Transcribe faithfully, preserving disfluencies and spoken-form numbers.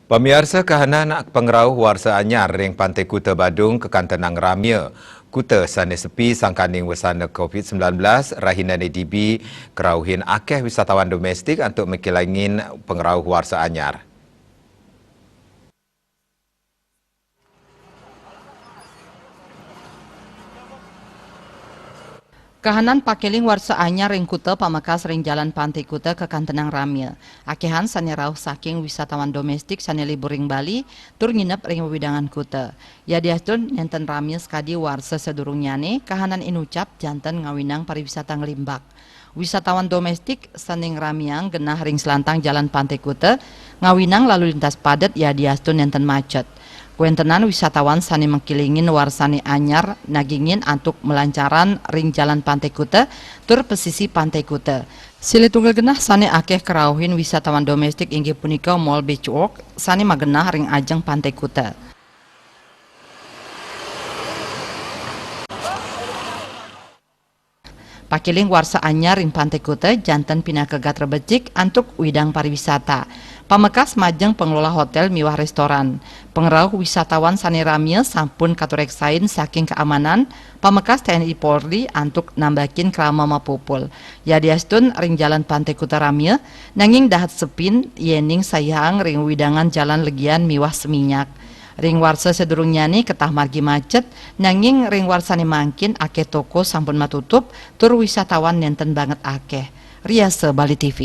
Pamiarsa, kahanan pangrauh warsa anyar ring Pantai Kuta Badung kakantenang ramia. Kuta sane sepi sangkaning wasana covid sembilan belas, rahinané dibi karauhin akeh wisatawan domestik antuk makilingin pangrauh warsa anyar. Kahanan pakiling warsa anyar ring kuta pamekas ring Jalan Pantai Kuta kakantenang ramia. Akehan sane rauh saking wisatawan domestik sane libur ring Bali tur nginep ring wewidangan kuta. Yadiastun nenten ramia sakadi warsa sadurungnyane, kahanan inucap janten ngawinang pariwisata nglimbak. Wisatawan domestik sane ngramiang genah ring selantang Jalan Pantai Kuta ngawinang lalu lintas padet yadiastun nenten macet. Kawentenan wisatawan sane makilingin warsane anyar nagingin antuk malancaran ring Jalan Pantai Kuta tur pesisi Pantai Kuta. Silih tunggal genah sane akeh karauhin wisatawan domestik inggih punika Mall Beach Walk sane magenah ring ajeng Pantai Kuta. Pakiling warsa anyar ring Pantai Kuta janten pinaka gatra becik antuk widang pariwisata. Pamekas majeng pengelola hotel miwah restoran. Pangrauh wisatawan sane ramia sampun katureksain saking keamanan, pamekas T N I Polri antuk nambakin krama mapupul. Yadiastun ring Jalan Pantai Kuta ramia, nanging dahat sepin yening saihang ring wewidangan jalan legian miwah Seminyak. Ring warsa sadurungnyane ketah margi macet, nanging ring warsane mangkin akeh toko sampun matutup tur wisatawan nenten banget akeh. Riasa Bali T V.